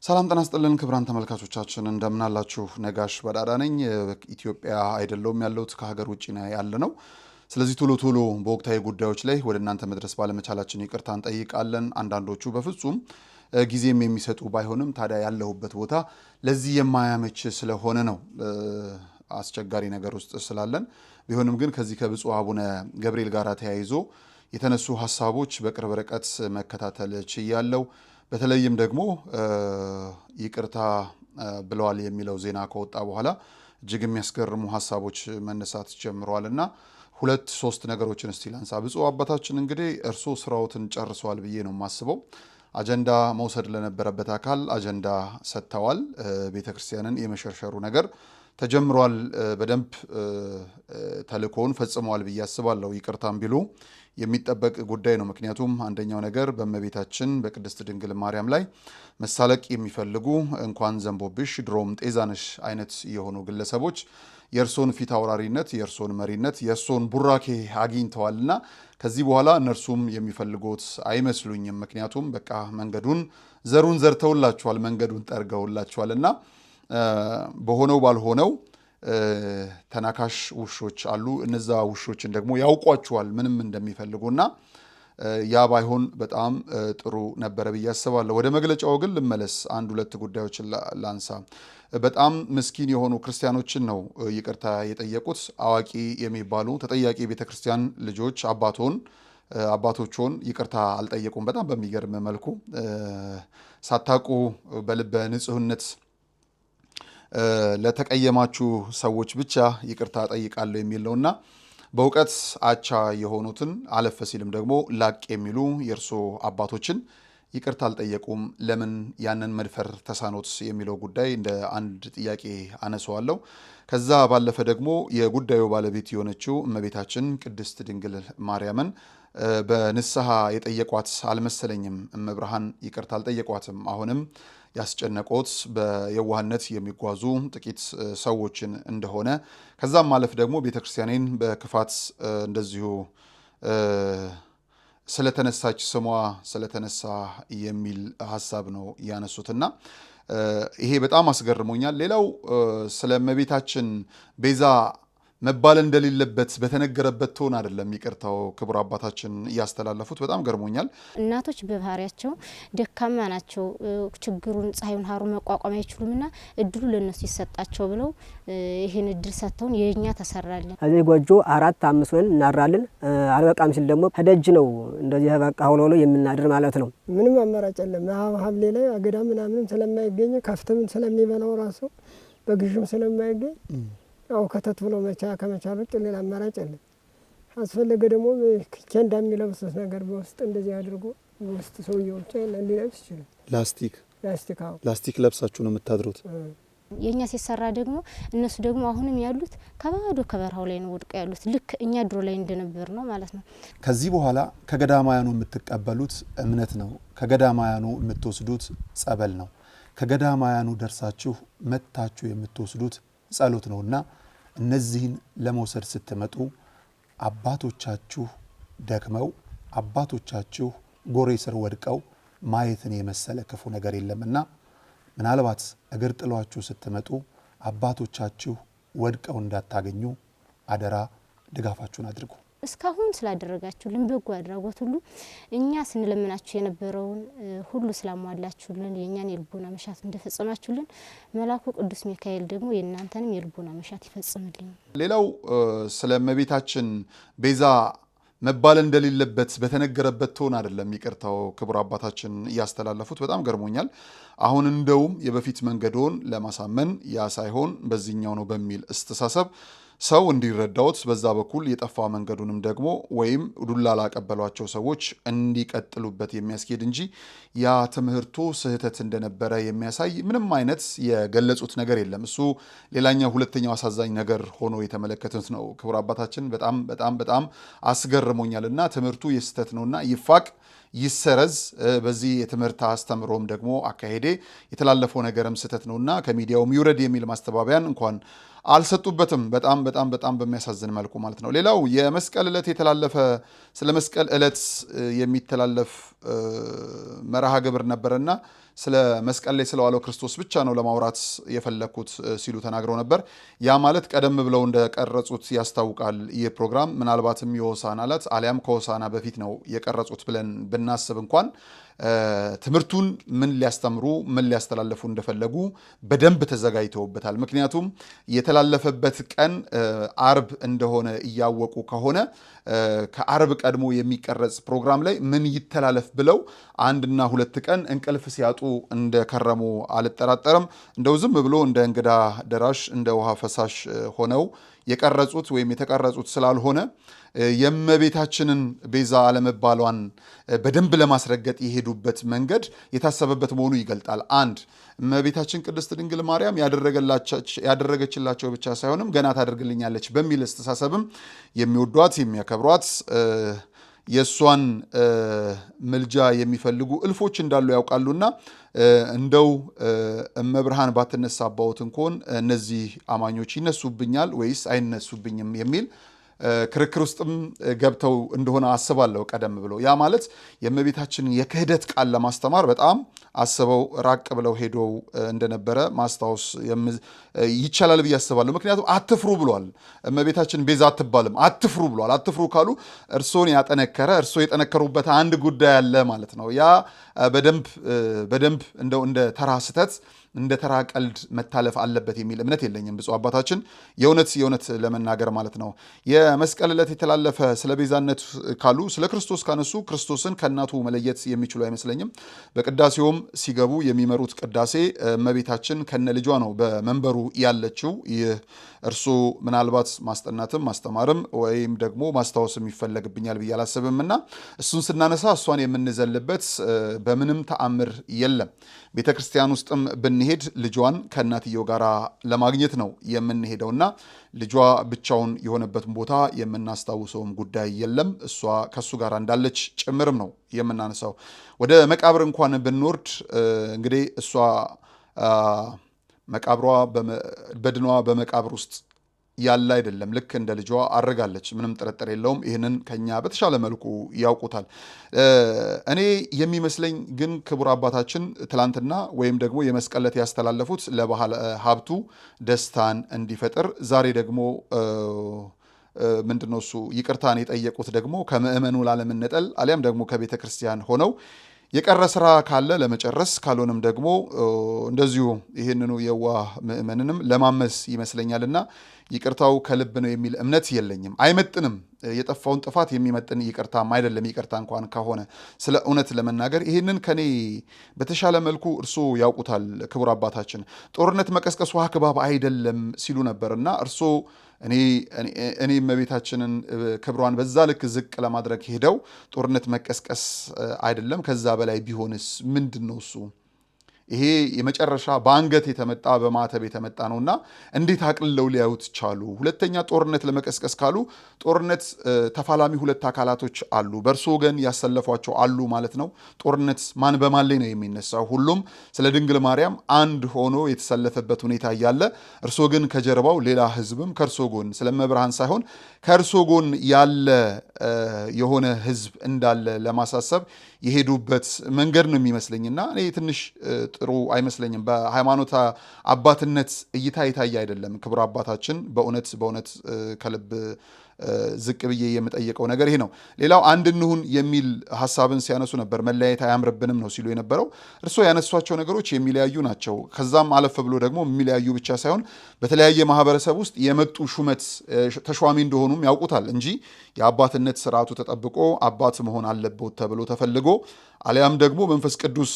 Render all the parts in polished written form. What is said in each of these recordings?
ሰላም ጤና ይስጥልን ክቡራን ተመልካቾቻችን እንደምናላችሁ። ነጋሽ በዳዳ ነኝ። ኢትዮጵያ አይደለሁም ያለሁት፣ ከሀገር ውጭ ነው ያለ ነው። ስለዚህ ቶሎ ቶሎ በወቅታዊ ጉዳዮች ላይ ወደ እናንተ መድረስ ባለመቻላችን ይቅርታ እንጠይቃለን። አንዳንዶቹ በፍጹም ጊዜም የሚሰጡ ባይሆንም ታዲያ ያለሁበት ቦታ ለዚህ የማያመች ስለሆነ ነው፣ አስቸጋሪ ነገር ውስጥ ስላለን። ቢሆንም ግን ከዚህ ከብፁዕ አቡነ ገብርኤል ጋር ተያይዞ የተነሱ ሀሳቦች በቅርብ ርቀት መከታተል ችያለው። በተለይም ደግሞ ይቅርታ ብለዋል የሚለው ዜና ከወጣ በኋላ እጅግ የሚያስገርሙ ሀሳቦች መነሳት ጀምረዋል እና ሁለት ሶስት ነገሮችን እስቲ ላንሳ። ብፁዕ አባታችን እንግዲህ እርስዎ ስራዎትን ጨርሰዋል ብዬ ነው የማስበው። አጀንዳ መውሰድ ለነበረበት አካል አጀንዳ ሰጥተዋል። ቤተክርስቲያንን የመሸርሸሩ ነገር ተጀምሯል። በደንብ ተልእኮውን ፈጽመዋል ብዬ አስባለሁ። ይቅርታም ቢሉ የሚጠበቅ ጉዳይ ነው። ምክንያቱም አንደኛው ነገር በእመቤታችን በቅድስት ድንግል ማርያም ላይ መሳለቅ የሚፈልጉ፣ እንኳን ዘንቦብሽ ድሮም ጤዛነሽ አይነት የሆኑ ግለሰቦች የእርሶን ፊት አውራሪነት፣ የእርሶን መሪነት፣ የእርሶን ቡራኬ አግኝተዋልና ከዚህ በኋላ እነርሱም የሚፈልጉት አይመስሉኝም። ምክንያቱም በቃ መንገዱን ዘሩን ዘርተውላችኋል፣ መንገዱን ጠርገውላችኋልና በሆነው ባልሆነው ተናካሽ ውሾች አሉ። እነዛ ውሾችን ደግሞ ያውቋቸዋል ምንም እንደሚፈልጉና ያ ባይሆን በጣም ጥሩ ነበረ ብዬ አስባለሁ። ወደ መግለጫው ግን ልመለስ። አንድ ሁለት ጉዳዮችን ላንሳ። በጣም ምስኪን የሆኑ ክርስቲያኖችን ነው ይቅርታ የጠየቁት። አዋቂ የሚባሉ ተጠያቂ የቤተክርስቲያን ልጆች አባቶችን ይቅርታ አልጠየቁም። በጣም በሚገርም መልኩ ሳታውቁ በልበ ንጹሕነት ለተቀየማችሁ ሰዎች ብቻ ይቅርታ ጠይቃለሁ የሚል ነውና በእውቀት አቻ የሆኑትን፣ አለፈ ሲልም ደግሞ ላቅ የሚሉ የእርሶ አባቶችን ይቅርታ አልጠየቁም። ለምን ያንን መድፈር ተሳኖት የሚለው ጉዳይ እንደ አንድ ጥያቄ አነሳዋለሁ። ከዛ ባለፈ ደግሞ የጉዳዩ ባለቤት የሆነችው እመቤታችን ቅድስት ድንግል ማርያምን በንስሐ የጠየቋት አልመሰለኝም። እመብርሃን ይቅርታ አልጠየቋትም። አሁንም ያስጨነቆት በየዋህነት የሚጓዙ ጥቂት ሰዎችን እንደሆነ፣ ከዛም ማለፍ ደግሞ ቤተክርስቲያኔን በክፋት እንደዚሁ ስለተነሳች፣ ስሟ ስለተነሳ የሚል ሀሳብ ነው ያነሱትና ይሄ በጣም አስገርሞኛል። ሌላው ስለ እመቤታችን ቤዛ መባል እንደሌለበት በተነገረበት ትሆን አይደለም ይቅርታው ክቡር አባታችን እያስተላለፉት፣ በጣም ገርሞኛል። እናቶች በባህሪያቸው ደካማ ናቸው። ችግሩን ፀሐዩን ሀሩን መቋቋም አይችሉምና እድሉ ለእነሱ ይሰጣቸው ብለው ይህን እድል ሰጥተውን የእኛ ተሰራለን። ከዚህ ጎጆ አራት አምስት ሆነን እናድራለን። አልበቃም ሲል ደግሞ ከደጅ ነው እንደዚህ በቃ ሆኖ የምናድር ማለት ነው። ምንም አማራጭ የለም። ሐምሌ ላይ አገዳ ምናምንም ስለማይገኝ፣ ከፍትም ስለሚበላው፣ ራሱ በግዥም ስለማይገኝ ያው ከተት ብሎ መቻ ከመቻል ውጭ ሌላ አማራጭ የለም። አስፈለገ ደግሞ ኬንዳ የሚለብሱት ነገር በውስጥ እንደዚህ አድርጎ በውስጥ ሰውየው ብቻ ሊለብስ ይችላል። ላስቲክ? ላስቲክ፣ አዎ። ላስቲክ ለብሳችሁ ነው የምታድሩት? የእኛ ሲሰራ ደግሞ እነሱ ደግሞ አሁንም ያሉት ከባዶ ከበረሃው ላይ ነው ወድቀው ያሉት። ልክ እኛ ድሮ ላይ እንደነበር ነው ማለት ነው። ከዚህ በኋላ ከገዳማያኑ የምትቀበሉት እምነት ነው። ከገዳማያኑ የምትወስዱት ጸበል ነው። ከገዳማያኑ ደርሳችሁ መታችሁ የምትወስዱት ጸሎት ነውና እነዚህን ለመውሰድ ስትመጡ አባቶቻችሁ ደክመው፣ አባቶቻችሁ ጎሬ ስር ወድቀው ማየትን የመሰለ ክፉ ነገር የለምና ምናልባት እግር ጥሏችሁ ስትመጡ አባቶቻችሁ ወድቀው እንዳታገኙ አደራ ድጋፋችሁን አድርጉ። እስካሁን ስላደረጋችሁልን በጎ አድራጎት ሁሉ፣ እኛ ስንለምናችሁ የነበረውን ሁሉ ስላሟላችሁልን፣ የእኛን የልቦና መሻት እንደፈጸማችሁልን መልአኩ ቅዱስ ሚካኤል ደግሞ የእናንተንም የልቦና መሻት ይፈጽምልኝ። ሌላው ስለ እመቤታችን ቤዛ መባል እንደሌለበት በተነገረበት ትሆን አይደለም ይቅርታው ክቡር አባታችን እያስተላለፉት፣ በጣም ገርሞኛል። አሁን እንደውም የበፊት መንገዶን ለማሳመን ያ ሳይሆን በዚህኛው ነው በሚል አስተሳሰብ ሰው እንዲረዳውት፣ በዛ በኩል የጠፋ መንገዱንም ደግሞ ወይም ዱላ ላቀበሏቸው ሰዎች እንዲቀጥሉበት የሚያስኬድ እንጂ ያ ትምህርቱ ስህተት እንደነበረ የሚያሳይ ምንም አይነት የገለጹት ነገር የለም። እሱ ሌላኛው ሁለተኛው አሳዛኝ ነገር ሆኖ የተመለከቱት ነው። ክቡር አባታችን በጣም በጣም በጣም አስገርሞኛል እና ትምህርቱ የስህተት ነውና ይፋቅ፣ ይሰረዝ፣ በዚህ የትምህርት አስተምሮም ደግሞ አካሄዴ የተላለፈው ነገርም ስህተት ነውና ከሚዲያውም ይውረድ የሚል ማስተባበያን እንኳን አልሰጡበትም። በጣም በጣም በጣም በሚያሳዝን መልኩ ማለት ነው። ሌላው የመስቀል ዕለት የተላለፈ፣ ስለ መስቀል ዕለት የሚተላለፍ መርሃ ግብር ነበረና ስለ መስቀል ላይ ስለዋለው ክርስቶስ ብቻ ነው ለማውራት የፈለግኩት ሲሉ ተናግረው ነበር። ያ ማለት ቀደም ብለው እንደቀረጹት ያስታውቃል። ይህ ፕሮግራም ምናልባትም የሆሳዕና ዕለት አሊያም ከሆሳዕና በፊት ነው የቀረጹት ብለን ብናስብ እንኳን ትምህርቱን ምን ሊያስተምሩ ምን ሊያስተላልፉ እንደፈለጉ በደንብ ተዘጋጅተውበታል። ምክንያቱም የተላለፈበት ቀን አርብ እንደሆነ እያወቁ ከሆነ ከአርብ ቀድሞ የሚቀረጽ ፕሮግራም ላይ ምን ይተላለፍ ብለው 1ና 2 ቀን እንቅልፍ ሲያጡ እንደከረሙ አልጠራጠርም። እንደው ዝም ብሎ እንደ እንግዳ ደራሽ እንደ ውሃ ፈሳሽ ሆነው የቀረጹት ወይም የተቀረጹት ስላልሆነ የእመቤታችንን ቤዛ አለመባሏን በደንብ ለማስረገጥ የሄዱበት መንገድ የታሰበበት መሆኑ ይገልጣል። አንድ እመቤታችን ቅድስት ድንግል ማርያም ያደረገችላቸው ብቻ ሳይሆንም ገና ታደርግልኛለች በሚል አስተሳሰብም የሚወዷት የሚያከብሯት የእሷን ምልጃ የሚፈልጉ እልፎች እንዳሉ ያውቃሉና እንደው እመብርሃን ባትነሳባዎት እንኳን እነዚህ አማኞች ይነሱብኛል ወይስ አይነሱብኝም የሚል ክርክር ውስጥም ገብተው እንደሆነ አስባለሁ። ቀደም ብሎ ያ ማለት የእመቤታችንን የክህደት ቃል ለማስተማር በጣም አስበው ራቅ ብለው ሄደው እንደነበረ ማስታወስ ይቻላል ብዬ አስባለሁ። ምክንያቱም አትፍሩ ብሏል። እመቤታችን ቤዛ አትባልም፣ አትፍሩ ብሏል። አትፍሩ ካሉ እርሶን ያጠነከረ እርሶ የጠነከሩበት አንድ ጉዳይ አለ ማለት ነው። ያ በደንብ በደንብ እንደው እንደ ተራ ስህተት እንደ ተራ ቀልድ መታለፍ አለበት የሚል እምነት የለኝም። ብፁዕ አባታችን የእውነት የእውነት ለመናገር ማለት ነው። የመስቀል ዕለት የተላለፈ ስለ ቤዛነት ካሉ ስለ ክርስቶስ ካነሱ ክርስቶስን ከእናቱ መለየት የሚችሉ አይመስለኝም። በቅዳሴውም ሲገቡ የሚመሩት ቅዳሴ እመቤታችን ከነ ልጇ ነው በመንበሩ ያለችው። ይህ እርሱ ምናልባት ማስጠናትም ማስተማርም ወይም ደግሞ ማስታወስም ይፈለግብኛል ብዬ አላስብም እና እሱን ስናነሳ እሷን የምንዘልበት በምንም ተአምር የለም። ቤተ ክርስቲያን ውስጥም ብንሄድ ልጇን ከእናትየው ጋር ለማግኘት ነው የምንሄደውና ልጇ ብቻውን የሆነበትን ቦታ የምናስታውሰውም ጉዳይ የለም። እሷ ከእሱ ጋር እንዳለች ጭምርም ነው የምናነሳው። ወደ መቃብር እንኳን ብንወርድ እንግዲህ እሷ መቃብሯ በድኗ በመቃብር ውስጥ ያለ አይደለም። ልክ እንደ ልጇ አድርጋለች። ምንም ጥርጥር የለውም። ይህንን ከኛ በተሻለ መልኩ ያውቁታል። እኔ የሚመስለኝ ግን ክቡር አባታችን ትላንትና ወይም ደግሞ የመስቀል ዕለት ያስተላለፉት ለባህል ሀብቱ ደስታን እንዲፈጥር፣ ዛሬ ደግሞ ምንድነው እሱ ይቅርታን የጠየቁት ደግሞ ከምዕመኑ ላለመነጠል አሊያም ደግሞ ከቤተ ክርስቲያን ሆነው የቀረ ስራ ካለ ለመጨረስ ካልሆነም ደግሞ እንደዚሁ ይህንኑ የዋህ ምዕመንንም ለማመስ ይመስለኛልና ይቅርታው ከልብ ነው የሚል እምነት የለኝም። አይመጥንም። የጠፋውን ጥፋት የሚመጥን ይቅርታም አይደለም። ይቅርታ እንኳን ከሆነ ስለ እውነት ለመናገር ይህንን ከኔ በተሻለ መልኩ እርስዎ ያውቁታል። ክቡር አባታችን ጦርነት መቀስቀሱ አግባብ አይደለም ሲሉ ነበርና እርስዎ እኔ እመቤታችንን ክብሯን በዛ ልክ ዝቅ ለማድረግ ሄደው ጦርነት መቀስቀስ አይደለም ከዛ በላይ ቢሆንስ ምንድን ነው እሱ? ይሄ የመጨረሻ በአንገት የተመጣ በማተብ የተመጣ ነውና እንዴት አቅልለው ሊያዩት ቻሉ? ሁለተኛ ጦርነት ለመቀስቀስ ካሉ ጦርነት ተፋላሚ ሁለት አካላቶች አሉ፣ በእርሶ ወገን ያሰለፏቸው አሉ ማለት ነው። ጦርነት ማን በማን ላይ ነው የሚነሳው? ሁሉም ስለ ድንግል ማርያም አንድ ሆኖ የተሰለፈበት ሁኔታ እያለ እርሶ ግን ከጀርባው ሌላ ህዝብም ከእርሶ ጎን ስለ እመብርሃን ሳይሆን ከእርሶ ጎን ያለ የሆነ ህዝብ እንዳለ ለማሳሰብ የሄዱበት መንገድ ነው የሚመስለኝና እኔ ትንሽ ጥሩ አይመስለኝም። በሃይማኖት አባትነት እይታ የታየ አይደለም። ክቡር አባታችን በእውነት በእውነት ከልብ ዝቅ ብዬ የምጠየቀው ነገር ይሄ ነው። ሌላው አንድ እንሁን የሚል ሀሳብን ሲያነሱ ነበር። መለያየት አያምርብንም ነው ሲሉ የነበረው። እርስዎ ያነሷቸው ነገሮች የሚለያዩ ናቸው። ከዛም አለፍ ብሎ ደግሞ የሚለያዩ ብቻ ሳይሆን በተለያየ ማህበረሰብ ውስጥ የመጡ ሹመት ተሿሚ እንደሆኑም ያውቁታል እንጂ የአባትነት ስርዓቱ ተጠብቆ አባት መሆን አለበት ተብሎ ተፈልጎ አሊያም ደግሞ መንፈስ ቅዱስ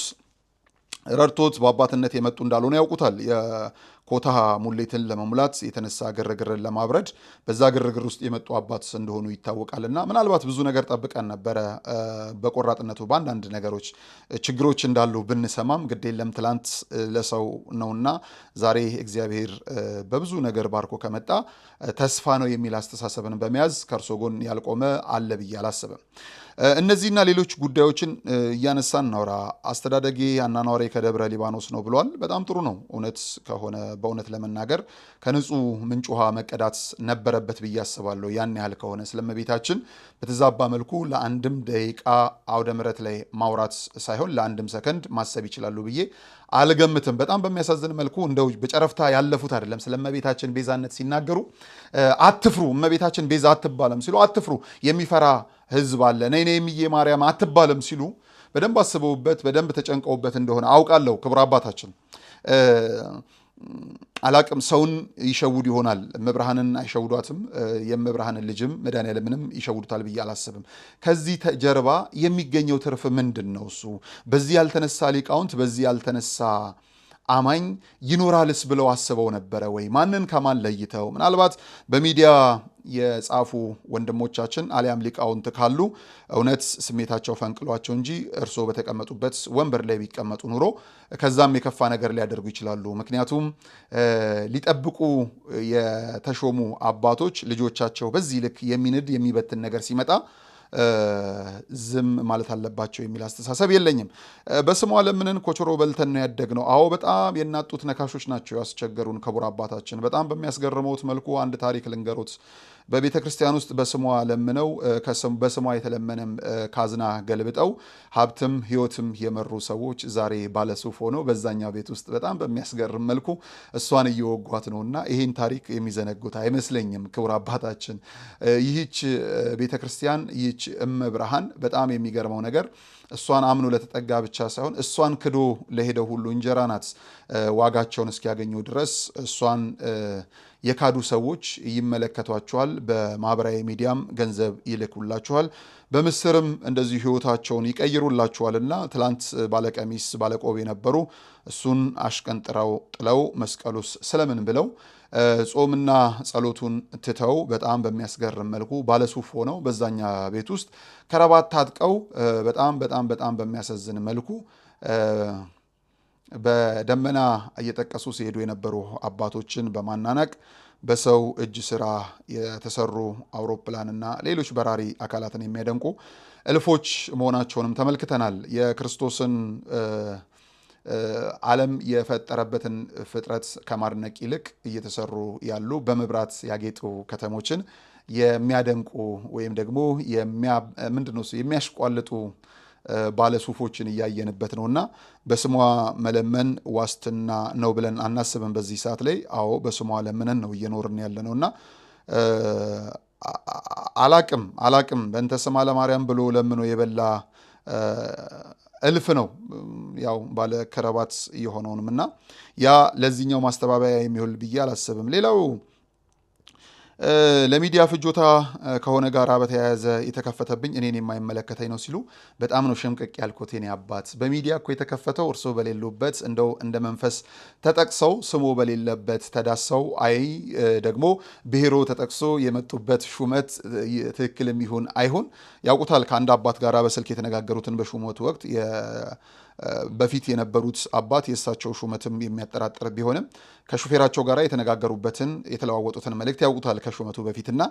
ረድቶት በአባትነት የመጡ እንዳልሆነ ያውቁታል። የኮታ ሙሌትን ለመሙላት የተነሳ ግርግርን ለማብረድ በዛ ግርግር ውስጥ የመጡ አባት እንደሆኑ ይታወቃል። እና ምናልባት ብዙ ነገር ጠብቀን ነበረ። በቆራጥነቱ በአንዳንድ ነገሮች ችግሮች እንዳሉ ብንሰማም ግድ የለም ትላንት ለሰው ነውና ዛሬ እግዚአብሔር በብዙ ነገር ባርኮ ከመጣ ተስፋ ነው የሚል አስተሳሰብን በመያዝ ከእርሶ ጎን ያልቆመ አለ ብዬ አላስብም። እነዚህና ሌሎች ጉዳዮችን እያነሳን እናውራ። አስተዳደጌ አኗኗሬ ከደብረ ሊባኖስ ነው ብሏል። በጣም ጥሩ ነው። እውነት ከሆነ በእውነት ለመናገር ከንጹህ ምንጭ ውሃ መቀዳት ነበረበት ብዬ አስባለሁ። ያን ያህል ከሆነ ስለ እመቤታችን በተዛባ መልኩ ለአንድም ደቂቃ አውደ ምሕረት ላይ ማውራት ሳይሆን ለአንድም ሰከንድ ማሰብ ይችላሉ ብዬ አልገምትም። በጣም በሚያሳዝን መልኩ እንደው በጨረፍታ ያለፉት አይደለም። ስለ እመቤታችን ቤዛነት ሲናገሩ አትፍሩ፣ እመቤታችን ቤዛ አትባልም ሲሉ አትፍሩ፣ የሚፈራ ሕዝብ አለ፣ ነይ ነይ እምዬ ማርያም አትባልም ሲሉ በደንብ አስበውበት በደንብ ተጨንቀውበት እንደሆነ አውቃለሁ። ክቡር አባታችን አላቅም፣ ሰውን ይሸውድ ይሆናል። እመብርሃንን አይሸውዷትም። የእመብርሃንን ልጅም መድኃኔዓለምንም ይሸውዱታል ብዬ አላስብም። ከዚህ ጀርባ የሚገኘው ትርፍ ምንድን ነው? እሱ በዚህ ያልተነሳ ሊቃውንት፣ በዚህ ያልተነሳ አማኝ ይኖራልስ ብለው አስበው ነበረ ወይ? ማንን ከማን ለይተው? ምናልባት በሚዲያ የጻፉ ወንድሞቻችን አሊያም ሊቃውንት ካሉ እውነት ስሜታቸው ፈንቅሏቸው እንጂ እርስዎ በተቀመጡበት ወንበር ላይ ቢቀመጡ ኑሮ ከዛም የከፋ ነገር ሊያደርጉ ይችላሉ። ምክንያቱም ሊጠብቁ የተሾሙ አባቶች ልጆቻቸው በዚህ ልክ የሚንድ የሚበትን ነገር ሲመጣ ዝም ማለት አለባቸው የሚል አስተሳሰብ የለኝም። በስሟ ለምንን ኮቾሮ በልተን ነው ያደግነው። አዎ በጣም የናጡት ነካሾች ናቸው ያስቸገሩን ክቡር አባታችን። በጣም በሚያስገርመውት መልኩ አንድ ታሪክ ልንገሮት። በቤተ ክርስቲያን ውስጥ በስሟ ለምነው በስሟ የተለመነም ካዝና ገልብጠው ሀብትም ሕይወትም የመሩ ሰዎች ዛሬ ባለሱፍ ሆነው በዛኛው ቤት ውስጥ በጣም በሚያስገርም መልኩ እሷን እየወጓት ነውና ይህን ታሪክ የሚዘነጉት አይመስለኝም። ክቡር አባታችን ይህች ቤተ ክርስቲያን ይህች እመብርሃን በጣም የሚገርመው ነገር እሷን አምኖ ለተጠጋ ብቻ ሳይሆን እሷን ክዶ ለሄደው ሁሉ እንጀራ ናት። ዋጋቸውን እስኪያገኙ ድረስ እሷን የካዱ ሰዎች ይመለከቷቸዋል። በማህበራዊ ሚዲያም ገንዘብ ይልኩላችኋል። በምስርም እንደዚሁ ህይወታቸውን ይቀይሩላችኋልና ትላንት ባለቀሚስ ባለቆብ የነበሩ እሱን አሽቀንጥረው ጥለው መስቀሉስ ስለምን ብለው ጾምና ጸሎቱን ትተው በጣም በሚያስገርም መልኩ ባለሱፍ ሆነው በዛኛ ቤት ውስጥ ከረባት ታጥቀው በጣም በጣም በጣም በሚያሳዝን መልኩ በደመና እየጠቀሱ ሲሄዱ የነበሩ አባቶችን በማናናቅ በሰው እጅ ስራ የተሰሩ አውሮፕላንና ሌሎች በራሪ አካላትን የሚያደንቁ እልፎች መሆናቸውንም ተመልክተናል። የክርስቶስን ዓለም የፈጠረበትን ፍጥረት ከማድነቅ ይልቅ እየተሰሩ ያሉ በመብራት ያጌጡ ከተሞችን የሚያደንቁ ወይም ደግሞ ምንድነው የሚያሽቋልጡ ባለሱፎችን እያየንበት ነውና በስሟ መለመን ዋስትና ነው ብለን አናስብም። በዚህ ሰዓት ላይ አዎ በስሟ ለምነን ነው እየኖርን ያለ ነውና አላቅም አላቅም በእንተ ስማ ለማርያም ብሎ ለምኖ የበላ እልፍ ነው ያው ባለ ከረባት የሆነውንም እና ያ ለዚህኛው ማስተባበያ የሚሆን ብዬ አላስብም። ሌላው ለሚዲያ ፍጆታ ከሆነ ጋር በተያያዘ የተከፈተብኝ እኔን የማይመለከተኝ ነው ሲሉ በጣም ነው ሽምቅቅ ያልኩት። የኔ አባት በሚዲያ እኮ የተከፈተው እርስዎ በሌሉበት እንደው እንደ መንፈስ ተጠቅሰው ስሞ በሌለበት ተዳሰው አይ ደግሞ ብሔሮ ተጠቅሶ የመጡበት ሹመት ትክክልም ይሁን አይሁን ያውቁታል። ከአንድ አባት ጋር በስልክ የተነጋገሩትን በሹመቱ ወቅት በፊት የነበሩት አባት የእሳቸው ሹመትም የሚያጠራጥር ቢሆንም ከሹፌራቸው ጋር የተነጋገሩበትን የተለዋወጡትን መልእክት ያውቁታል ከሹመቱ በፊትና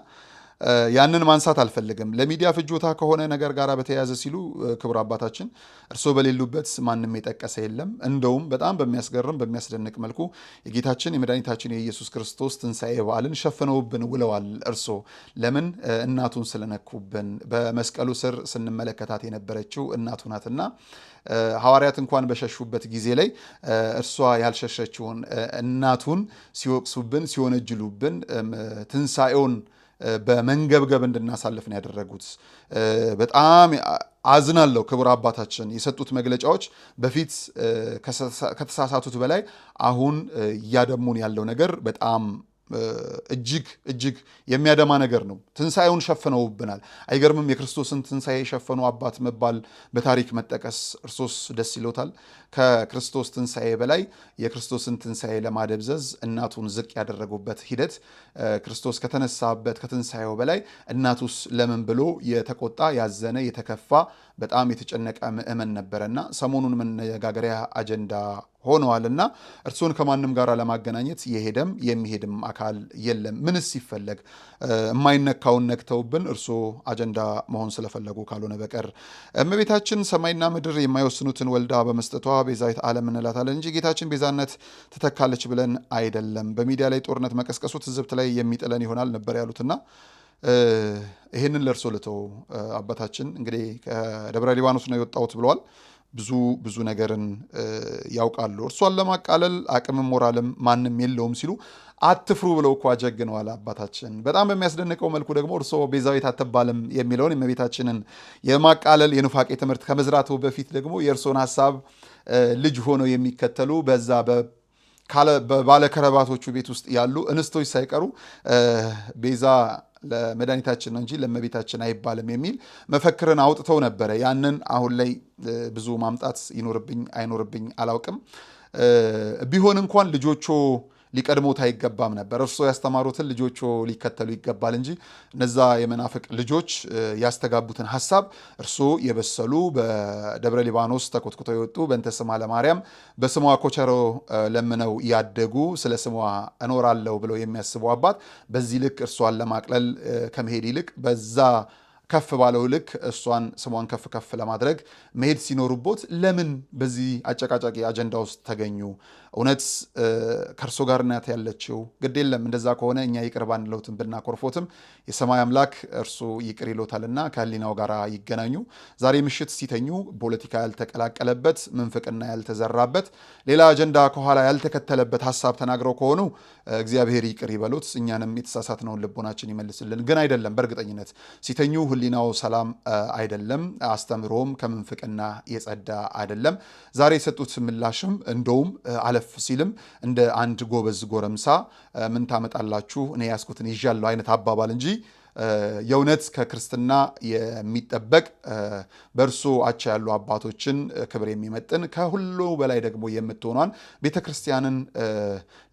ያንን ማንሳት አልፈልግም። ለሚዲያ ፍጆታ ከሆነ ነገር ጋር በተያያዘ ሲሉ ክቡር አባታችን እርስዎ በሌሉበት ማንም የጠቀሰ የለም። እንደውም በጣም በሚያስገርም በሚያስደንቅ መልኩ የጌታችን የመድኃኒታችን የኢየሱስ ክርስቶስ ትንሣኤ በዓልን ሸፍነውብን ውለዋል። እርስዎ ለምን እናቱን ስለነኩብን በመስቀሉ ስር ስንመለከታት የነበረችው እናቱ ናትና ሐዋርያት እንኳን በሸሹበት ጊዜ ላይ እርሷ ያልሸሸችውን እናቱን ሲወቅሱብን ሲወነጅሉብን ትንሣኤውን በመንገብገብ እንድናሳልፍ ነው ያደረጉት። በጣም አዝናለሁ። ክቡር አባታችን የሰጡት መግለጫዎች በፊት ከተሳሳቱት በላይ አሁን እያደሙን ያለው ነገር በጣም እጅግ እጅግ የሚያደማ ነገር ነው። ትንሣኤውን ሸፍነውብናል። አይገርምም? የክርስቶስን ትንሣኤ የሸፈኑ አባት መባል በታሪክ መጠቀስ እርሶስ ደስ ይሎታል? ከክርስቶስ ትንሣኤ በላይ የክርስቶስን ትንሣኤ ለማደብዘዝ እናቱን ዝቅ ያደረጉበት ሂደት ክርስቶስ ከተነሳበት ከትንሣኤው በላይ እናቱስ ለምን ብሎ የተቆጣ ያዘነ፣ የተከፋ በጣም የተጨነቀ ምዕመን ነበረና ሰሞኑን መነጋገሪያ አጀንዳ ሆነዋልና እርስዎን ከማንም ጋር ለማገናኘት የሄደም የሚሄድም አካል የለም። ምንስ ሲፈለግ የማይነካውን ነክተውብን እርስዎ አጀንዳ መሆን ስለፈለጉ ካልሆነ በቀር እመቤታችን ሰማይና ምድር የማይወስኑትን ወልዳ በመስጠቷ ቤዛዊት ዓለም እንላታለን እንጂ ጌታችን ቤዛነት ትተካለች ብለን አይደለም። በሚዲያ ላይ ጦርነት መቀስቀሱ ትዝብት ላይ የሚጥለን ይሆናል ነበር ያሉትና ይህንን ለእርሶ ልተው። አባታችን እንግዲህ ከደብረ ሊባኖስ ነው የወጣሁት ብለዋል። ብዙ ብዙ ነገርን ያውቃሉ። እርሷን ለማቃለል አቅምም ሞራልም ማንም የለውም ሲሉ አትፍሩ ብለው እኮ አጀግነዋል አባታችን። በጣም በሚያስደንቀው መልኩ ደግሞ እርሶ ቤዛዊት አትባልም የሚለውን የእመቤታችንን የማቃለል የኑፋቄ ትምህርት ከመዝራቱ በፊት ደግሞ የእርሶን ሀሳብ ልጅ ሆነው የሚከተሉ በዛ ባለከረባቶቹ ቤት ውስጥ ያሉ እንስቶች ሳይቀሩ ቤዛ ለመድኃኒታችን ነው እንጂ ለእመቤታችን አይባልም የሚል መፈክርን አውጥተው ነበረ። ያንን አሁን ላይ ብዙ ማምጣት ይኖርብኝ አይኖርብኝ አላውቅም። ቢሆን እንኳን ልጆቹ ሊቀድሞት አይገባም ነበር። እርሶ ያስተማሩትን ልጆቹ ሊከተሉ ይገባል እንጂ እነዛ የመናፍቅ ልጆች ያስተጋቡትን ሀሳብ እርሶ የበሰሉ፣ በደብረ ሊባኖስ ተኮትኩተው የወጡ፣ በእንተ ስማ ለማርያም በስሟ ኮቸሮ ለምነው ያደጉ፣ ስለ ስሟ እኖራለሁ ብለው የሚያስቡ አባት በዚህ ልክ እርሷን ለማቅለል ከመሄድ ይልቅ በዛ ከፍ ባለው ልክ እሷን ስሟን ከፍ ከፍ ለማድረግ መሄድ ሲኖርቦት ለምን በዚህ አጨቃጫቂ አጀንዳ ውስጥ ተገኙ? እውነት ከእርሶ ጋር ናት ያለችው? ግድ የለም፣ እንደዛ ከሆነ እኛ ይቅር ባንለውትም ብናኮርፎትም የሰማይ አምላክ እርሱ ይቅር ይሎታልና ከህሊናው ጋር ይገናኙ። ዛሬ ምሽት ሲተኙ ፖለቲካ ያልተቀላቀለበት፣ ምንፍቅና ያልተዘራበት፣ ሌላ አጀንዳ ከኋላ ያልተከተለበት ሀሳብ ተናግረው ከሆኑ እግዚአብሔር ይቅር ይበሉት፣ እኛንም የተሳሳትነውን ልቦናችን ይመልስልን። ግን አይደለም፣ በእርግጠኝነት ሲተኙ ህሊናው ሰላም አይደለም፣ አስተምሮም ከምንፍቅና የጸዳ አይደለም። ዛሬ የሰጡት ምላሽም እንደውም አለፍ ሲልም እንደ አንድ ጎበዝ ጎረምሳ ምን ታመጣላችሁ፣ እኔ ያዝኩትን ይዣለሁ አይነት አባባል እንጂ የእውነት ከክርስትና የሚጠበቅ፣ በእርሱ አቻ ያሉ አባቶችን ክብር የሚመጥን፣ ከሁሉ በላይ ደግሞ የምትሆኗን ቤተ ክርስቲያንን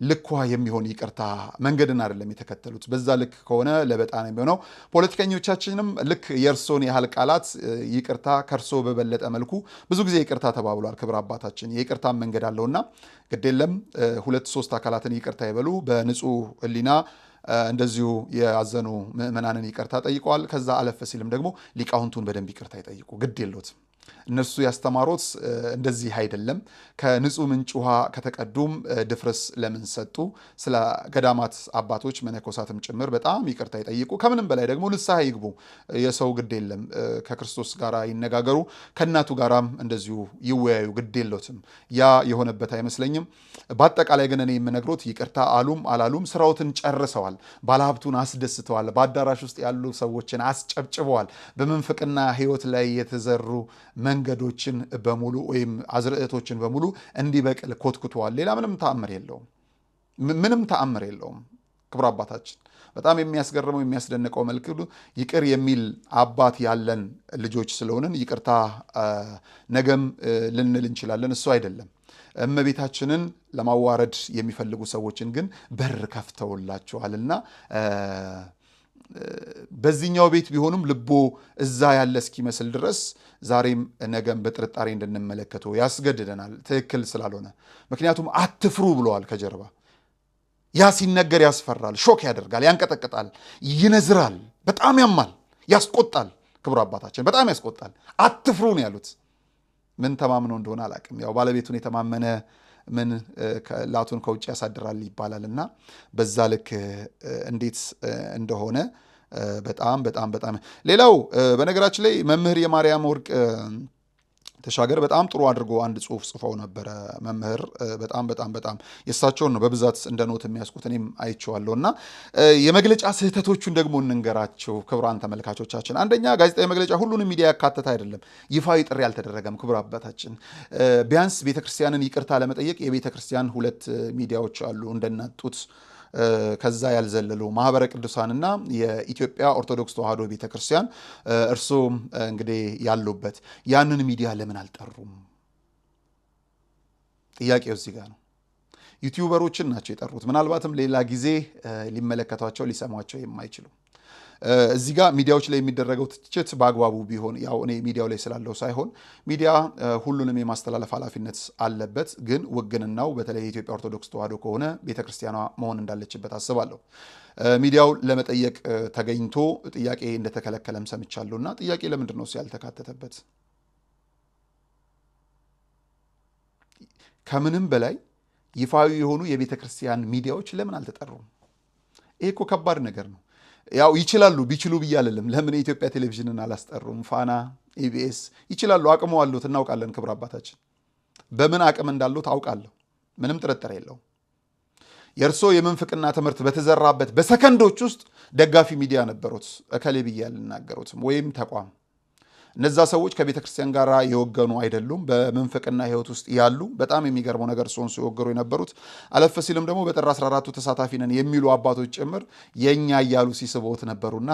ልኳ የሚሆን ይቅርታ መንገድን አይደለም የተከተሉት። በዛ ልክ ከሆነ ለበጣ ነው የሚሆነው። ፖለቲከኞቻችንም ልክ የእርሶን ያህል ቃላት ይቅርታ ከእርሶ በበለጠ መልኩ ብዙ ጊዜ ይቅርታ ተባብሏል። ክብር አባታችን የይቅርታ መንገድ አለውና ግዴለም ሁለት ሶስት አካላትን ይቅርታ ይበሉ። በንጹህ ሕሊና እንደዚሁ የያዘኑ ምዕመናንን ይቅርታ ጠይቀዋል። ከዛ አለፈ ሲልም ደግሞ ሊቃውንቱን በደንብ ይቅርታ ይጠይቁ። ግድ የሎትም። እነሱ ያስተማሩት እንደዚህ አይደለም። ከንጹህ ምንጭ ውሃ ከተቀዱም ድፍርስ ለምን ሰጡ? ስለ ገዳማት አባቶች መነኮሳትም ጭምር በጣም ይቅርታ ይጠይቁ። ከምንም በላይ ደግሞ ንስሐ ይግቡ። የሰው ግድ የለም፣ ከክርስቶስ ጋር ይነጋገሩ፣ ከእናቱ ጋራም እንደዚሁ ይወያዩ። ግድ የሎትም። ያ የሆነበት አይመስለኝም። በአጠቃላይ ግን እኔ የምነግሮት ይቅርታ አሉም አላሉም ስራዎትን ጨርሰዋል። ባለሀብቱን አስደስተዋል። በአዳራሽ ውስጥ ያሉ ሰዎችን አስጨብጭበዋል። በምንፍቅና ሕይወት ላይ የተዘሩ መንገዶችን በሙሉ ወይም አዝርዕቶችን በሙሉ እንዲበቅል ኮትኩተዋል። ሌላ ምንም ተአምር የለውም። ምንም ተአምር የለውም። ክቡር አባታችን በጣም የሚያስገርመው የሚያስደንቀው መልክ ይቅር የሚል አባት ያለን ልጆች ስለሆንን ይቅርታ ነገም ልንል እንችላለን። እሱ አይደለም። እመቤታችንን ለማዋረድ የሚፈልጉ ሰዎችን ግን በር ከፍተውላቸዋልና በዚህኛው ቤት ቢሆኑም ልቦ እዛ ያለ እስኪመስል ድረስ ዛሬም ነገም በጥርጣሬ እንድንመለከተው ያስገድደናል፣ ትክክል ስላልሆነ። ምክንያቱም አትፍሩ ብለዋል ከጀርባ። ያ ሲነገር ያስፈራል፣ shock ያደርጋል፣ ያንቀጠቅጣል፣ ይነዝራል፣ በጣም ያማል፣ ያስቆጣል። ክቡር አባታችን በጣም ያስቆጣል። አትፍሩ ነው ያሉት። ምን ተማምነው እንደሆነ አላውቅም። ያው ባለቤቱን የተማመነ ምን ላቱን ከውጭ ያሳድራል ይባላል እና በዛ ልክ እንዴት እንደሆነ በጣም በጣም በጣም። ሌላው በነገራችን ላይ መምህር የማርያም ወርቅ ተሻገር በጣም ጥሩ አድርጎ አንድ ጽሁፍ ጽፈው ነበረ። መምህር በጣም በጣም በጣም የእሳቸውን ነው በብዛት እንደ note የሚያስቁት፣ እኔም አይቼዋለሁ። እና የመግለጫ ስህተቶቹን ደግሞ እንንገራቸው ክቡራን ተመልካቾቻችን። አንደኛ፣ ጋዜጣዊ መግለጫ ሁሉንም ሚዲያ ያካተተ አይደለም። ይፋዊ ጥሪ አልተደረገም። ክቡር አባታችን ቢያንስ ቤተክርስቲያንን ይቅርታ ለመጠየቅ የቤተክርስቲያን ሁለት ሚዲያዎች አሉ እንደናጡት ከዛ ያልዘለሉ፣ ማህበረ ቅዱሳንና የኢትዮጵያ ኦርቶዶክስ ተዋሕዶ ቤተክርስቲያን እርስዎም እንግዲህ ያሉበት፣ ያንን ሚዲያ ለምን አልጠሩም? ጥያቄው እዚህ ጋር ነው። ዩቲዩበሮችን ናቸው የጠሩት። ምናልባትም ሌላ ጊዜ ሊመለከቷቸው ሊሰሟቸው የማይችሉ። እዚህ ጋር ሚዲያዎች ላይ የሚደረገው ትችት በአግባቡ ቢሆን፣ ያው እኔ ሚዲያው ላይ ስላለው ሳይሆን ሚዲያ ሁሉንም የማስተላለፍ ኃላፊነት አለበት። ግን ውግንናው በተለይ የኢትዮጵያ ኦርቶዶክስ ተዋሕዶ ከሆነ ቤተክርስቲያኗ መሆን እንዳለችበት አስባለሁ። ሚዲያው ለመጠየቅ ተገኝቶ ጥያቄ እንደተከለከለም ሰምቻለሁ። እና ጥያቄ ለምንድን ነው ያልተካተተበት? ከምንም በላይ ይፋዊ የሆኑ የቤተ ክርስቲያን ሚዲያዎች ለምን አልተጠሩም? ይሄ እኮ ከባድ ነገር ነው። ያው ይችላሉ፣ ቢችሉ ብዬ አልልም። ለምን የኢትዮጵያ ቴሌቪዥንን አላስጠሩም? ፋና፣ ኢቢኤስ ይችላሉ፣ አቅሙ አሉት፣ እናውቃለን። ክብር አባታችን በምን አቅም እንዳሉት አውቃለሁ፣ ምንም ጥርጥር የለውም። የእርሶ የምንፍቅና ትምህርት በተዘራበት በሰከንዶች ውስጥ ደጋፊ ሚዲያ ነበሩት፣ እከሌ ብዬ አልናገሩትም፣ ወይም ተቋም። እነዛ ሰዎች ከቤተ ክርስቲያን ጋር የወገኑ አይደሉም። በምንፍቅና ሕይወት ውስጥ ያሉ፣ በጣም የሚገርመው ነገር እርስዎን ሲወገሩ የነበሩት፣ አለፍ ሲልም ደግሞ በጥር 14ቱ ተሳታፊ ነን የሚሉ አባቶች ጭምር የእኛ እያሉ ሲስቦት ነበሩና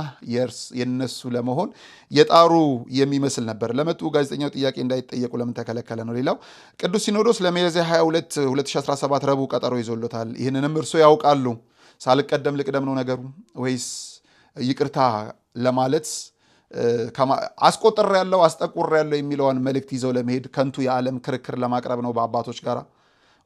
የነሱ ለመሆን የጣሩ የሚመስል ነበር። ለመጡ ጋዜጠኛው ጥያቄ እንዳይጠየቁ ለምን ተከለከለ ነው። ሌላው ቅዱስ ሲኖዶስ ለሚያዝያ 22 2017 ረቡዕ ቀጠሮ ይዞሎታል። ይህንንም እርስዎ ያውቃሉ። ሳልቀደም ልቅደም ነው ነገሩ ወይስ ይቅርታ ለማለት አስቆጥር ያለው አስጠቁር ያለው የሚለውን መልእክት ይዘው ለመሄድ ከንቱ የዓለም ክርክር ለማቅረብ ነው በአባቶች ጋር፣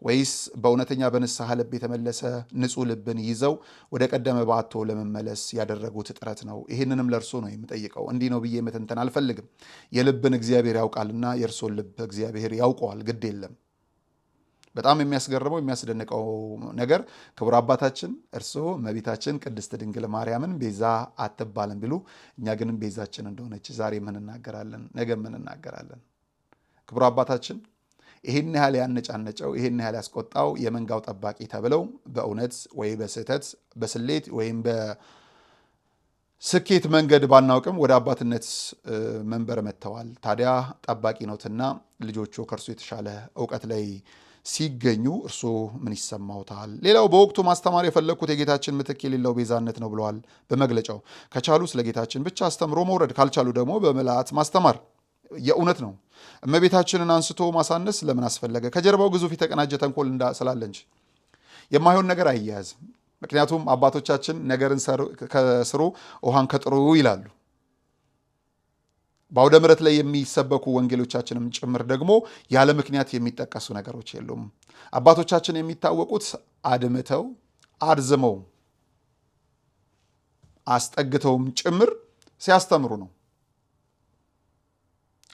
ወይስ በእውነተኛ በንስሐ ልብ የተመለሰ ንጹሕ ልብን ይዘው ወደ ቀደመ በዓቶ ለመመለስ ያደረጉት ጥረት ነው? ይህንንም ለእርሶ ነው የምጠይቀው። እንዲህ ነው ብዬ መተንተን አልፈልግም። የልብን እግዚአብሔር ያውቃልና የእርሶን ልብ እግዚአብሔር ያውቀዋል። ግድ የለም። በጣም የሚያስገርመው የሚያስደንቀው ነገር ክቡር አባታችን እርስዎ እመቤታችን ቅድስት ድንግል ማርያምን ቤዛ አትባልም ቢሉ እኛ ግን ቤዛችን እንደሆነች ዛሬ ምን እናገራለን፣ ነገ ምን እናገራለን። ክቡር አባታችን ይህን ያህል ያነጫነጨው፣ ይህን ያህል ያስቆጣው የመንጋው ጠባቂ ተብለው በእውነት ወይ በስህተት በስሌት ወይም በስኬት መንገድ ባናውቅም ወደ አባትነት መንበር መጥተዋል። ታዲያ ጠባቂ ነዎትና ልጆቹ ከእርሱ የተሻለ እውቀት ላይ ሲገኙ እርስዎ ምን ይሰማውታል? ሌላው በወቅቱ ማስተማር የፈለግኩት የጌታችን ምትክ የሌለው ቤዛነት ነው ብለዋል በመግለጫው። ከቻሉ ስለ ጌታችን ብቻ አስተምሮ መውረድ፣ ካልቻሉ ደግሞ በምልአት ማስተማር። የእውነት ነው። እመቤታችንን አንስቶ ማሳነስ ለምን አስፈለገ? ከጀርባው ግዙፍ የተቀናጀ ተንኮል ስላለ እንጂ የማይሆን ነገር አይያያዝም። ምክንያቱም አባቶቻችን ነገርን ከስሩ ውሃን ከጥሩ ይላሉ። በአውደ ምሕረት ላይ የሚሰበኩ ወንጌሎቻችንም ጭምር ደግሞ ያለ ምክንያት የሚጠቀሱ ነገሮች የሉም። አባቶቻችን የሚታወቁት አድምተው አርዝመው አስጠግተውም ጭምር ሲያስተምሩ ነው።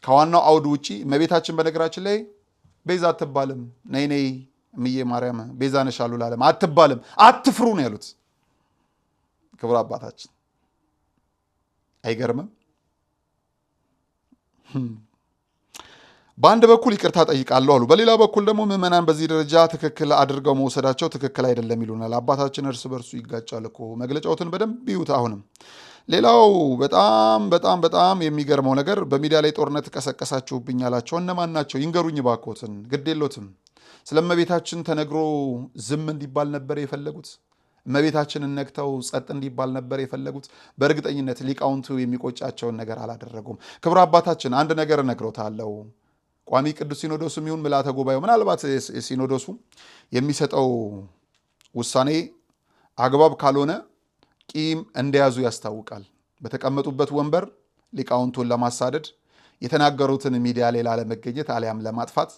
ከዋናው አውድ ውጪ እመቤታችን በነገራችን ላይ ቤዛ አትባልም። ነይ ነይ እምዬ ማርያም ቤዛ ነሽ አሉ ለዓለም አትባልም። አትፍሩ ነው ያሉት ክቡር አባታችን። አይገርምም? በአንድ በኩል ይቅርታ ጠይቃለሁ አሉ፣ በሌላ በኩል ደግሞ ምዕመናን በዚህ ደረጃ ትክክል አድርገው መውሰዳቸው ትክክል አይደለም ይሉናል። አባታችን እርስ በርሱ ይጋጫል እኮ። መግለጫዎትን በደንብ ይዩት። አሁንም ሌላው በጣም በጣም በጣም የሚገርመው ነገር በሚዲያ ላይ ጦርነት ቀሰቀሳችሁብኝ አላቸው። እነማን ናቸው? ይንገሩኝ ባኮትን። ግድ የሎትም። ስለ እመቤታችን ተነግሮ ዝም እንዲባል ነበር የፈለጉት። እመቤታችንን ነክተው ጸጥ እንዲባል ነበር የፈለጉት። በእርግጠኝነት ሊቃውንቱ የሚቆጫቸውን ነገር አላደረጉም። ክቡር አባታችን አንድ ነገር እነግሮታለሁ። ቋሚ ቅዱስ ሲኖዶስም ይሁን ምልዓተ ጉባኤው፣ ምናልባት ሲኖዶሱ የሚሰጠው ውሳኔ አግባብ ካልሆነ ቂም እንደያዙ ያስታውቃል። በተቀመጡበት ወንበር ሊቃውንቱን ለማሳደድ፣ የተናገሩትን ሚዲያ ላይ ላለመገኘት አሊያም ለማጥፋት፣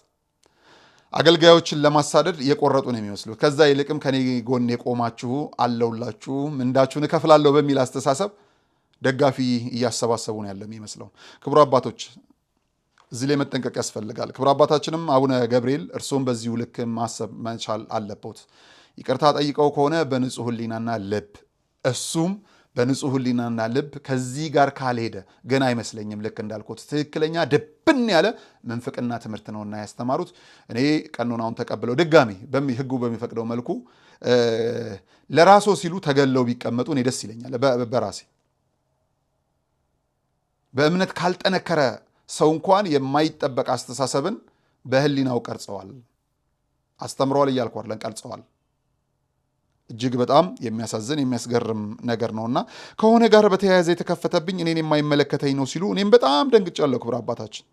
አገልጋዮችን ለማሳደድ የቆረጡ ነው የሚመስሉት። ከዛ ይልቅም ከኔ ጎን የቆማችሁ አለውላችሁ፣ ምንዳችሁን እከፍላለሁ በሚል አስተሳሰብ ደጋፊ እያሰባሰቡ ነው ያለ የሚመስለው። ክቡር አባቶች፣ እዚህ ላይ መጠንቀቅ ያስፈልጋል። ክቡር አባታችንም አቡነ ገብርኤል እርስዎም በዚሁ ልክ ማሰብ መቻል አለቦት። ይቅርታ ጠይቀው ከሆነ በንጹህ ሕሊናና ልብ፣ እሱም በንጹህ ሕሊናና ልብ ከዚህ ጋር ካልሄደ ግን አይመስለኝም። ልክ እንዳልኩት ትክክለኛ ድብን ያለ ምንፍቅና ትምህርት ነውና ያስተማሩት። እኔ ቀኖናውን ተቀብለው ድጋሚ ሕጉ በሚፈቅደው መልኩ ለራሶ ሲሉ ተገለው ቢቀመጡ እኔ ደስ ይለኛል። በራሴ በእምነት ካልጠነከረ ሰው እንኳን የማይጠበቅ አስተሳሰብን በህሊናው ቀርጸዋል፣ አስተምረዋል እያልኩ አይደለም፣ ቀርጸዋል። እጅግ በጣም የሚያሳዝን የሚያስገርም ነገር ነውና ከሆነ ጋር በተያያዘ የተከፈተብኝ እኔን የማይመለከተኝ ነው ሲሉ እኔም በጣም ደንግጫለሁ። ክቡር አባታችን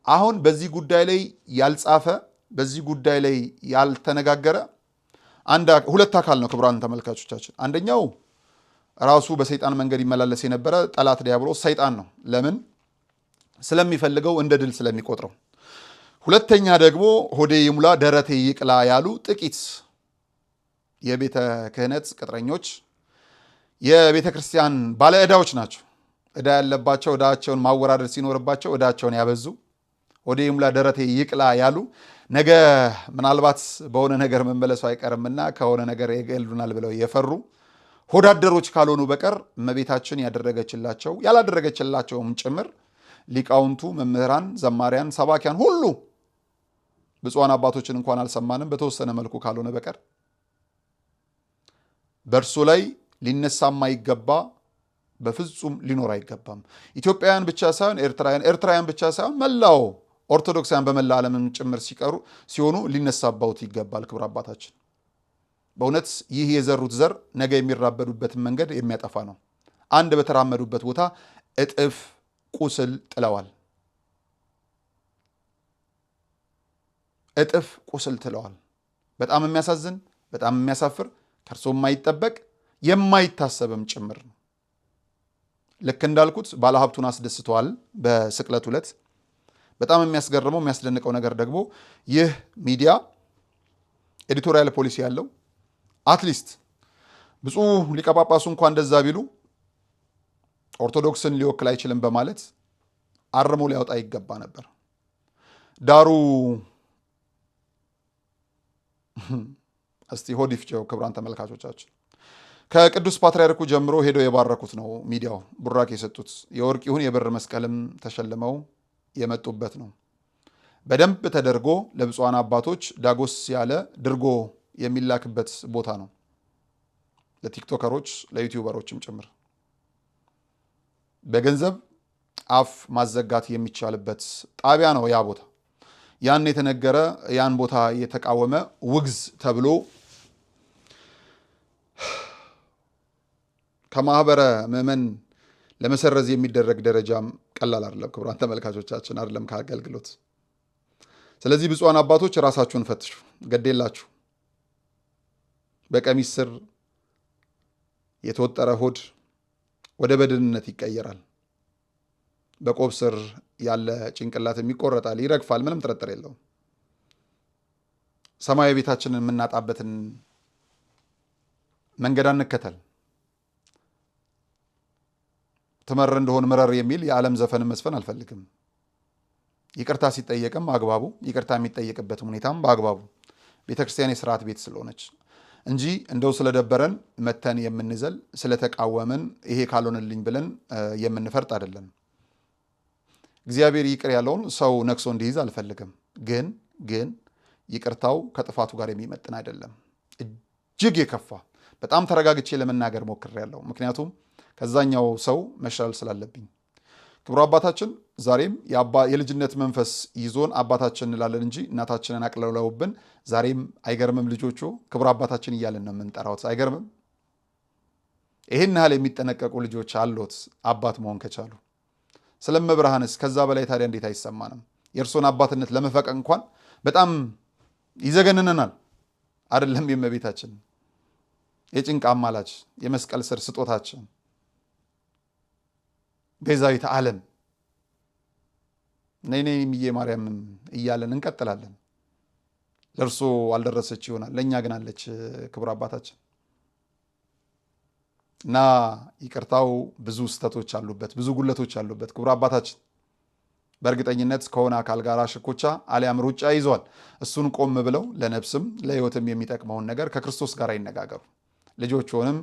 አሁን በዚህ ጉዳይ ላይ ያልጻፈ በዚህ ጉዳይ ላይ ያልተነጋገረ ሁለት አካል ነው። ክቡራን ተመልካቾቻችን፣ አንደኛው ራሱ በሰይጣን መንገድ ይመላለስ የነበረ ጠላት ዲያብሎስ ሰይጣን ነው። ለምን? ስለሚፈልገው፣ እንደ ድል ስለሚቆጥረው። ሁለተኛ ደግሞ ሆዴ ይሙላ ደረቴ ይቅላ ያሉ ጥቂት የቤተ ክህነት ቅጥረኞች፣ የቤተ ክርስቲያን ባለ ዕዳዎች ናቸው። ዕዳ ያለባቸው፣ ዕዳቸውን ማወራረድ ሲኖርባቸው ዕዳቸውን ያበዙ፣ ሆዴ ይሙላ ደረቴ ይቅላ ያሉ፣ ነገ ምናልባት በሆነ ነገር መመለሱ አይቀርምና ከሆነ ነገር ይገሉናል ብለው የፈሩ ሆዳደሮች ካልሆኑ በቀር እመቤታችን ያደረገችላቸው፣ ያላደረገችላቸውም ጭምር፣ ሊቃውንቱ፣ መምህራን፣ ዘማሪያን፣ ሰባኪያን ሁሉ፣ ብፁዓን አባቶችን እንኳን አልሰማንም በተወሰነ መልኩ ካልሆነ በቀር። በእርሱ ላይ ሊነሳ የማይገባ በፍጹም ሊኖር አይገባም። ኢትዮጵያውያን ብቻ ሳይሆን ኤርትራውያን፣ ኤርትራውያን ብቻ ሳይሆን መላው ኦርቶዶክሳውያን በመላ ዓለምም ጭምር ሲቀሩ ሲሆኑ ሊነሳባውት ይገባል። ክቡር አባታችን፣ በእውነት ይህ የዘሩት ዘር ነገ የሚራመዱበትን መንገድ የሚያጠፋ ነው። አንድ በተራመዱበት ቦታ እጥፍ ቁስል ጥለዋል። እጥፍ ቁስል ጥለዋል። በጣም የሚያሳዝን፣ በጣም የሚያሳፍር፣ ከእርሶ የማይጠበቅ፣ የማይታሰብም ጭምር ነው። ልክ እንዳልኩት ባለሀብቱን አስደስተዋል በስቅለት ዕለት። በጣም የሚያስገርመው፣ የሚያስደንቀው ነገር ደግሞ ይህ ሚዲያ editorial policy ያለው፣ at least ብፁዕ ሊቀ ጳጳሱ እንኳ እንደዛ ቢሉ ኦርቶዶክስን ሊወክል አይችልም በማለት አርሞ ሊያወጣ ይገባ ነበር። ዳሩ እስቲ ሆድ ይፍጨው። ክቡራን ተመልካቾቻችን፣ ከቅዱስ ፓትርያርኩ ጀምሮ ሄደው የባረኩት ነው ሚዲያው፣ ቡራኬ የሰጡት፣ የወርቅ ይሁን የብር መስቀልም ተሸልመው የመጡበት ነው። በደንብ ተደርጎ ለብፁዓን አባቶች ዳጎስ ያለ ድርጎ የሚላክበት ቦታ ነው። ለቲክቶከሮች፣ ለዩቲዩበሮችም ጭምር በገንዘብ አፍ ማዘጋት የሚቻልበት ጣቢያ ነው ያ ቦታ። ያን የተነገረ፣ ያን ቦታ የተቃወመ ውግዝ ተብሎ ከማህበረ ምዕመን ለመሰረዝ የሚደረግ ደረጃም ቀላል አይደለም። ክቡራን ተመልካቾቻችን፣ አይደለም ከአገልግሎት። ስለዚህ ብፁዓን አባቶች፣ ራሳችሁን ፈትሹ። ገዴላችሁ፣ በቀሚስ ስር የተወጠረ ሆድ ወደ በድንነት ይቀየራል። በቆብ ስር ያለ ጭንቅላትም ይቆረጣል፣ ይረግፋል። ምንም ጥርጥር የለውም። ሰማያዊ ቤታችንን የምናጣበትን መንገድ አንከተል። ትመር እንደሆን ምረር የሚል የዓለም ዘፈን መዝፈን አልፈልግም። ይቅርታ ሲጠየቅም አግባቡ፣ ይቅርታ የሚጠየቅበት ሁኔታም በአግባቡ፣ ቤተክርስቲያን የስርዓት ቤት ስለሆነች እንጂ እንደው ስለደበረን መተን የምንዘል፣ ስለተቃወምን ይሄ ካልሆነልኝ ብለን የምንፈርጥ አይደለም። እግዚአብሔር ይቅር ያለውን ሰው ነክሶ እንዲይዝ አልፈልግም። ግን ይቅርታው ከጥፋቱ ጋር የሚመጥን አይደለም። እጅግ የከፋ፣ በጣም ተረጋግቼ ለመናገር ሞክሬያለሁ። ምክንያቱም ከዛኛው ሰው መሻል ስላለብኝ። ክቡር አባታችን፣ ዛሬም የልጅነት መንፈስ ይዞን አባታችን እንላለን እንጂ እናታችንን አቅልለውብን ዛሬም አይገርምም? ልጆቹ ክቡር አባታችን እያለን ነው የምንጠራውት። አይገርምም? ይህን ያህል የሚጠነቀቁ ልጆች አሎት አባት መሆን ከቻሉ ስለ እመብርሃንስ ከዛ በላይ ታዲያ እንዴት አይሰማንም? የእርሶን አባትነት ለመፈቀቅ እንኳን በጣም ይዘገንነናል። አይደለም የእመቤታችን የጭንቅ አማላጅ፣ የመስቀል ስር ስጦታችን፣ ቤዛዊተ ዓለም፣ ነይ ነይ እምዬ ማርያም እያለን እንቀጥላለን። ለእርሶ አልደረሰች ይሆናል፣ ለእኛ ግን አለች ክቡር አባታችን። እና ይቅርታው ብዙ ስህተቶች አሉበት፣ ብዙ ጉለቶች አሉበት። ክቡር አባታችን በእርግጠኝነት ከሆነ አካል ጋር ሽኩቻ አሊያም ሩጫ ይዘዋል። እሱን ቆም ብለው ለነፍስም ለሕይወትም የሚጠቅመውን ነገር ከክርስቶስ ጋር ይነጋገሩ። ልጆችንም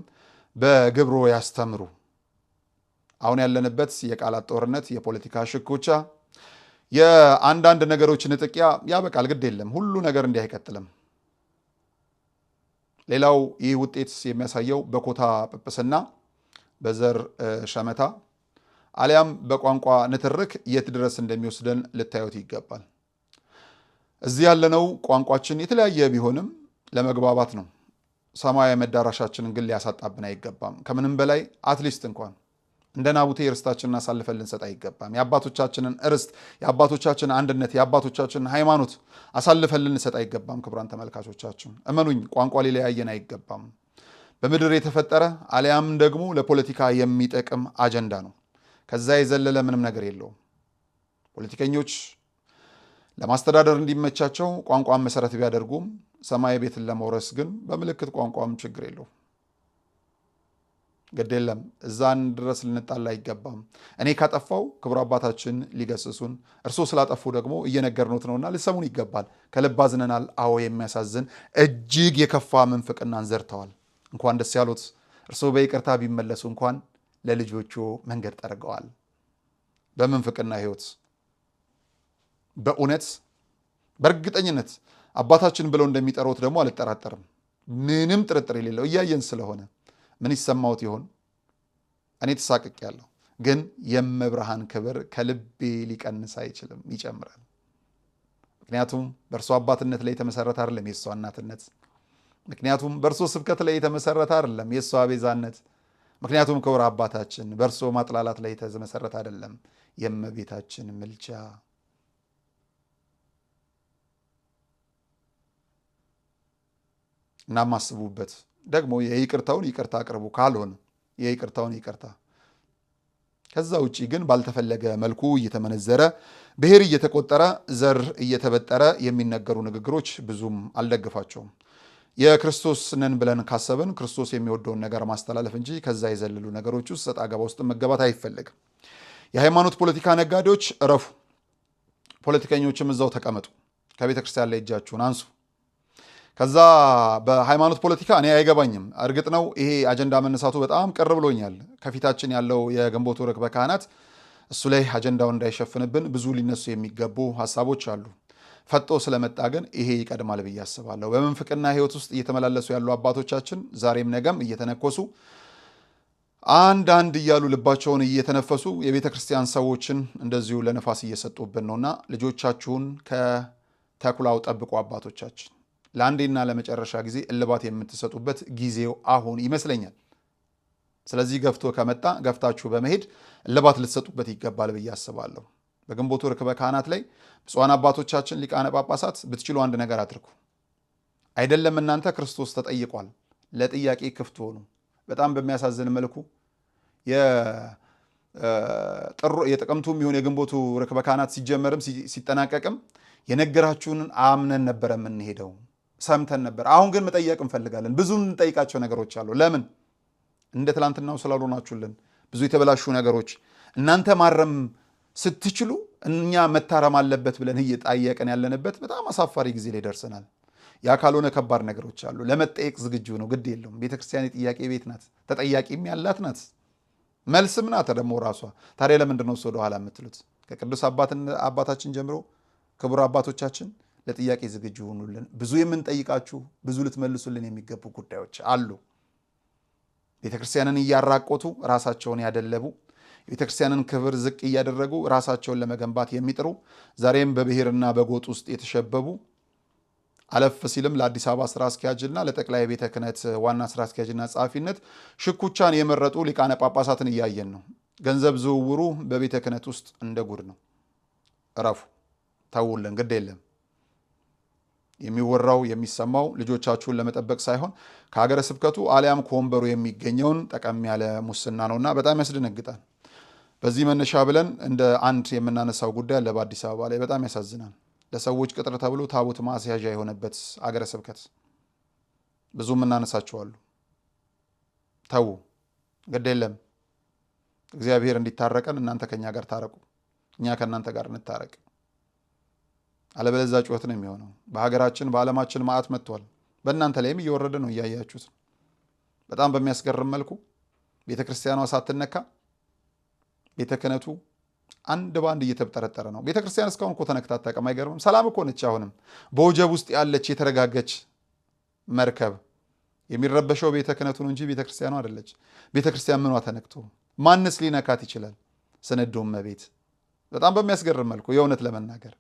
በግብሮ ያስተምሩ። አሁን ያለንበት የቃላት ጦርነት፣ የፖለቲካ ሽኩቻ፣ የአንዳንድ ነገሮች ንጥቂያ ያበቃል። ግድ የለም፣ ሁሉ ነገር እንዲህ አይቀጥልም። ሌላው ይህ ውጤት የሚያሳየው በኮታ ጵጵስና፣ በዘር ሸመታ አሊያም በቋንቋ ንትርክ የት ድረስ እንደሚወስደን ልታዩት ይገባል። እዚህ ያለነው ቋንቋችን የተለያየ ቢሆንም ለመግባባት ነው። ሰማያዊ መዳረሻችንን ግን ሊያሳጣብን አይገባም። ከምንም በላይ at least እንኳን እንደ ናቡቴ ርስታችንን አሳልፈን ልንሰጥ አይገባም። የአባቶቻችንን ርስት፣ የአባቶቻችንን አንድነት፣ የአባቶቻችንን ሃይማኖት አሳልፈን ልንሰጥ አይገባም። ክቡራን ተመልካቾቻችን እመኑኝ፣ ቋንቋ ሊለያየን አይገባም። በምድር የተፈጠረ አሊያም ደግሞ ለፖለቲካ የሚጠቅም አጀንዳ ነው። ከዛ የዘለለ ምንም ነገር የለውም። ፖለቲከኞች ለማስተዳደር እንዲመቻቸው ቋንቋን መሰረት ቢያደርጉም ሰማይ ቤትን ለመውረስ ግን በምልክት ቋንቋም ችግር የለውም። ግድ የለም፣ እዛን ድረስ ልንጣላ አይገባም። እኔ ካጠፋው ክቡር አባታችን ሊገስሱን፣ እርሶ ስላጠፉ ደግሞ እየነገርኖት ነውና ሊሰሙን ይገባል። ከልብ አዝነናል። አዎ የሚያሳዝን እጅግ የከፋ ምንፍቅናን ዘርተዋል። እንኳን ደስ ያሉት። እርሶ በይቅርታ ቢመለሱ እንኳን ለልጆቹ መንገድ ጠርገዋል። በምንፍቅና ሕይወት በእውነት በእርግጠኝነት አባታችን ብለው እንደሚጠሩት ደግሞ አልጠራጠርም። ምንም ጥርጥር የሌለው እያየን ስለሆነ ምን ይሰማዎት ይሆን? እኔ ተሳቅቄያለሁ፣ ግን የመብርሃን ክብር ከልቤ ሊቀንስ አይችልም፣ ይጨምራል። ምክንያቱም በእርሶ አባትነት ላይ የተመሰረተ አይደለም የእሷ እናትነት። ምክንያቱም በእርሶ ስብከት ላይ የተመሰረተ አይደለም የእሷ ቤዛነት። ምክንያቱም ክቡር አባታችን በእርሶ ማጥላላት ላይ የተመሰረተ አይደለም የእመቤታችን ምልጃ። እናም አስቡበት። ደግሞ የይቅርታውን ይቅርታ አቅርቡ፣ ካልሆነ የይቅርታውን ይቅርታ። ከዛ ውጪ ግን ባልተፈለገ መልኩ እየተመነዘረ ብሔር እየተቆጠረ ዘር እየተበጠረ የሚነገሩ ንግግሮች ብዙም አልደግፋቸውም። የክርስቶስ ነን ብለን ካሰብን ክርስቶስ የሚወደውን ነገር ማስተላለፍ እንጂ ከዛ የዘለሉ ነገሮች ውስጥ ሰጣ ገባ ውስጥ መገባት አይፈለግም። የሃይማኖት ፖለቲካ ነጋዴዎች እረፉ፣ ፖለቲከኞችም እዛው ተቀመጡ፣ ከቤተ ክርስቲያን ላይ እጃችሁን አንሱ። ከዛ በሃይማኖት ፖለቲካ እኔ አይገባኝም። እርግጥ ነው ይሄ አጀንዳ መነሳቱ በጣም ቅር ብሎኛል። ከፊታችን ያለው የግንቦቱ ርክበ ካህናት እሱ ላይ አጀንዳውን እንዳይሸፍንብን ብዙ ሊነሱ የሚገቡ ሀሳቦች አሉ። ፈጦ ስለመጣ ግን ይሄ ይቀድማል ብዬ አስባለሁ። በምንፍቅና ሕይወት ውስጥ እየተመላለሱ ያሉ አባቶቻችን ዛሬም ነገም እየተነኮሱ አንድ አንድ እያሉ ልባቸውን እየተነፈሱ የቤተ ክርስቲያን ሰዎችን እንደዚሁ ለነፋስ እየሰጡብን ነውና ልጆቻችሁን ከተኩላው ጠብቁ አባቶቻችን። ለአንዴና ለመጨረሻ ጊዜ እልባት የምትሰጡበት ጊዜው አሁን ይመስለኛል። ስለዚህ ገፍቶ ከመጣ ገፍታችሁ በመሄድ እልባት ልትሰጡበት ይገባል ብዬ አስባለሁ። በግንቦቱ ርክበ ካህናት ላይ ብፁዓን አባቶቻችን ሊቃነ ጳጳሳት ብትችሉ አንድ ነገር አድርጉ። አይደለም እናንተ ክርስቶስ ተጠይቋል፣ ለጥያቄ ክፍት ሆኑ። በጣም በሚያሳዝን መልኩ የጥቅምቱም ይሁን የግንቦቱ ርክበ ካህናት ሲጀመርም ሲጠናቀቅም የነገራችሁንን አምነን ነበረ የምንሄደው፣ ሰምተን ነበር። አሁን ግን መጠየቅ እንፈልጋለን። ብዙ እንጠይቃቸው ነገሮች አሉ። ለምን እንደ ትላንትናው ስላልሆናችሁልን ብዙ የተበላሹ ነገሮች እናንተ ማረም ስትችሉ እኛ መታረም አለበት ብለን እየጠየቅን ያለንበት በጣም አሳፋሪ ጊዜ ላይ ደርሰናል። ያ ካልሆነ ከባድ ነገሮች አሉ። ለመጠየቅ ዝግጁ ነው፣ ግድ የለውም። ቤተክርስቲያን የጥያቄ ቤት ናት፣ ተጠያቂም ያላት ናት፣ መልስም ናት ደግሞ ራሷ። ታዲያ ለምንድን ነው እሱ ወደኋላ የምትሉት? ከቅዱስ አባታችን ጀምሮ ክቡር አባቶቻችን ለጥያቄ ዝግጁ ሁኑልን። ብዙ የምንጠይቃችሁ ብዙ ልትመልሱልን የሚገቡ ጉዳዮች አሉ። ቤተክርስቲያንን እያራቆቱ ራሳቸውን ያደለቡ የቤተክርስቲያንን ክብር ዝቅ እያደረጉ ራሳቸውን ለመገንባት የሚጥሩ ዛሬም በብሔርና በጎጥ ውስጥ የተሸበቡ አለፍ ሲልም ለአዲስ አበባ ስራ አስኪያጅና ለጠቅላይ ቤተ ክህነት ዋና ስራ አስኪያጅና ጸሐፊነት ሽኩቻን የመረጡ ሊቃነ ጳጳሳትን እያየን ነው። ገንዘብ ዝውውሩ በቤተ ክህነት ውስጥ እንደ ጉድ ነው። እረፉ፣ ተውልን፣ ግድ የለም። የሚወራው የሚሰማው ልጆቻችሁን ለመጠበቅ ሳይሆን ከሀገረ ስብከቱ አሊያም ከወንበሩ የሚገኘውን ጠቀም ያለ ሙስና ነውና በጣም ያስደነግጣል። በዚህ መነሻ ብለን እንደ አንድ የምናነሳው ጉዳይ አለ። በአዲስ አበባ ላይ በጣም ያሳዝናል። ለሰዎች ቅጥር ተብሎ ታቦት ማስያዣ የሆነበት አገረ ስብከት ብዙ የምናነሳቸው አሉ። ተዉ፣ ግድ የለም። እግዚአብሔር እንዲታረቀን እናንተ ከኛ ጋር ታረቁ፣ እኛ ከእናንተ ጋር እንታረቅ። አለበለዚያ ጩኸት ነው የሚሆነው። በሀገራችን በዓለማችን መዓት መጥቷል። በእናንተ ላይም እየወረደ ነው፣ እያያችሁት። በጣም በሚያስገርም መልኩ ቤተ ክርስቲያኗ ሳትነካ ቤተ ክህነቱ አንድ በአንድ እየተብጠረጠረ ነው። ቤተ ክርስቲያን እስካሁን እኮ ተነክታ አታውቅም። አይገርምም? ሰላም እኮ ነች። አሁንም በወጀብ ውስጥ ያለች የተረጋገች መርከብ። የሚረበሸው ቤተ ክህነቱ ነው እንጂ ቤተ ክርስቲያኗ አይደለች። ቤተ ክርስቲያን ምኗ ተነክቶ ማንስ ሊነካት ይችላል? ስንዱ እመቤት። በጣም በሚያስገርም መልኩ የእውነት ለመናገር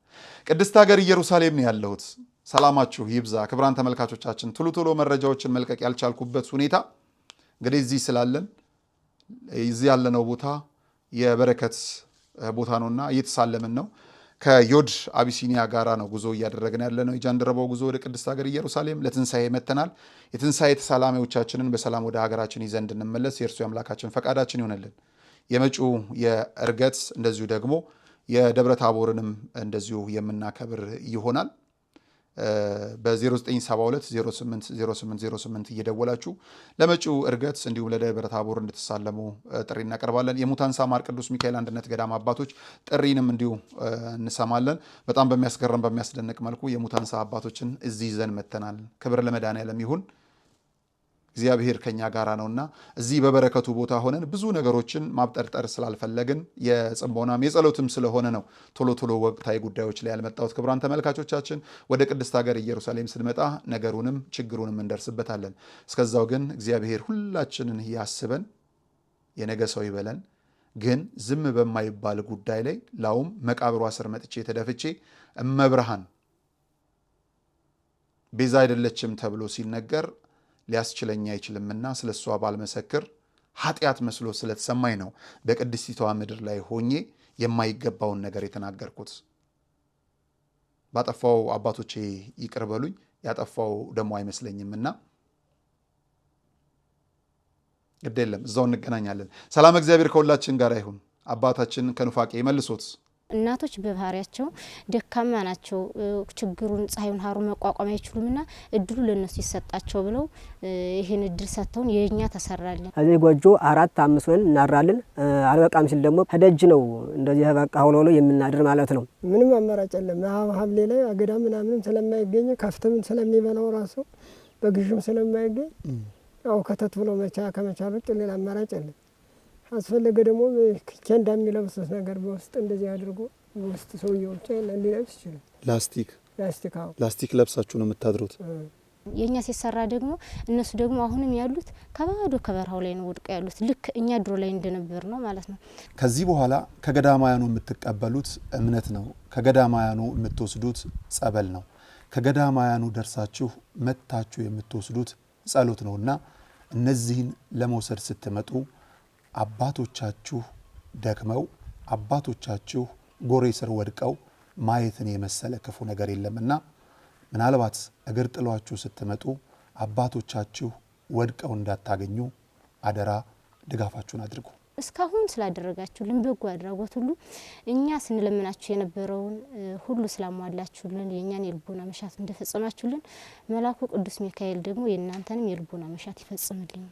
ቅድስት ሀገር ኢየሩሳሌም ነው ያለሁት። ሰላማችሁ ይብዛ። ክቡራን ተመልካቾቻችን ቶሎ ቶሎ መረጃዎችን መልቀቅ ያልቻልኩበት ሁኔታ እንግዲህ እዚህ ስላለን እዚህ ያለነው ቦታ የበረከት ቦታ ነውና እየተሳለምን ነው። ከዮድ አቢሲኒያ ጋራ ነው ጉዞ እያደረግን ያለ ነው። የጃንደረባው ጉዞ ወደ ቅድስት ሀገር ኢየሩሳሌም ለትንሣኤ መጥተናል። የትንሣኤ ተሳላሚዎቻችንን በሰላም ወደ ሀገራችን ይዘን እንድንመለስ የእርሱ የአምላካችን ፈቃዳችን ይሆንልን። የመጪው የዕርገት እንደዚሁ ደግሞ የደብረ ታቦርንም እንደዚሁ የምናከብር ይሆናል። በ0972 08 08 08 እየደወላችሁ ለመጪው ዕርገት እንዲሁም ለደብረ ታቦር እንድትሳለሙ ጥሪ እናቀርባለን። የሙታንሳ ማር ቅዱስ ሚካኤል አንድነት ገዳም አባቶች ጥሪንም እንዲሁ እንሰማለን። በጣም በሚያስገርም በሚያስደንቅ መልኩ የሙታንሳ አባቶችን እዚህ ይዘን መጥተናል። ክብር ለመድኃኔዓለም ይሁን። እግዚአብሔር ከኛ ጋራ ነውና እዚህ በበረከቱ ቦታ ሆነን ብዙ ነገሮችን ማብጠርጠር ስላልፈለግን የጽሞናም የጸሎትም ስለሆነ ነው ቶሎ ቶሎ ወቅታዊ ጉዳዮች ላይ ያልመጣሁት። ክቡራን ተመልካቾቻችን ወደ ቅድስት ሀገር ኢየሩሳሌም ስንመጣ ነገሩንም ችግሩንም እንደርስበታለን። እስከዛው ግን እግዚአብሔር ሁላችንን ያስበን፣ የነገ ሰው ይበለን። ግን ዝም በማይባል ጉዳይ ላይ ላውም መቃብሯ ስር መጥቼ ተደፍቼ እመብርሃን ቤዛ አይደለችም ተብሎ ሲነገር ሊያስችለኝ አይችልምና ስለ እሷ ባልመሰክር ኃጢአት መስሎ ስለተሰማኝ ነው በቅድስቲቷ ምድር ላይ ሆኜ የማይገባውን ነገር የተናገርኩት። ባጠፋው አባቶቼ ይቅር በሉኝ፣ ያጠፋው ደግሞ አይመስለኝምና ግድ የለም እዛው እንገናኛለን። ሰላም እግዚአብሔር ከሁላችን ጋር ይሁን። አባታችን ከኑፋቄ መልሶት። እናቶች በባህሪያቸው ደካማ ናቸው። ችግሩን ፀሐዩን ሀሩን መቋቋም አይችሉምና እድሉ ለእነሱ ይሰጣቸው ብለው ይህን እድል ሰጥተውን የእኛ ተሰራልን። ከዚህ ጎጆ 4 5 ሆነን እናድራለን። አልበቃም ሲል ደግሞ ከደጅ ነው እንደዚህ በቃ ሆኖ የምናድር ማለት ነው። ምንም አማራጭ የለም። ሐምሌ ላይ አገዳ ምናምንም ስለማይገኝ ከፍትም ስለሚበላው ራሱ በግዥም ስለማይገኝ ያው ከተት ብሎ ከመቻል ውጭ ሌላ አማራጭ የለም። አስፈለገ ደግሞ ኬንዳ የሚለብሱት ነገር በውስጥ እንደዚህ አድርጎ በውስጥ ሰውየው ብቻ ሊለብስ ይችላል። ላስቲክ ላስቲክ፣ አዎ ላስቲክ ለብሳችሁ ነው የምታድሩት። የኛ ሲሰራ ደግሞ እነሱ ደግሞ አሁንም ያሉት ከባዶ ከበረሃው ላይ ነው ወድቀው ያሉት። ልክ እኛ ድሮ ላይ እንደነበር ነው ማለት ነው። ከዚህ በኋላ ከገዳማያኑ የምትቀበሉት እምነት ነው። ከገዳማያኑ የምትወስዱት ጸበል ነው። ከገዳማያኑ ደርሳችሁ መታችሁ የምትወስዱት ጸሎት ነውና እነዚህን ለመውሰድ ስትመጡ አባቶቻችሁ ደክመው አባቶቻችሁ ጎሬ ስር ወድቀው ማየትን የመሰለ ክፉ ነገር የለምና ምናልባት እግር ጥሏችሁ ስትመጡ አባቶቻችሁ ወድቀው እንዳታገኙ አደራ ድጋፋችሁን አድርጉ። እስካሁን ስላደረጋችሁልን በጎ አድራጎት ሁሉ እኛ ስንለምናችሁ የነበረውን ሁሉ ስላሟላችሁልን የእኛን የልቦና መሻት እንደፈጸማችሁልን መላኩ ቅዱስ ሚካኤል ደግሞ የእናንተንም የልቦና መሻት ይፈጽምልኝ።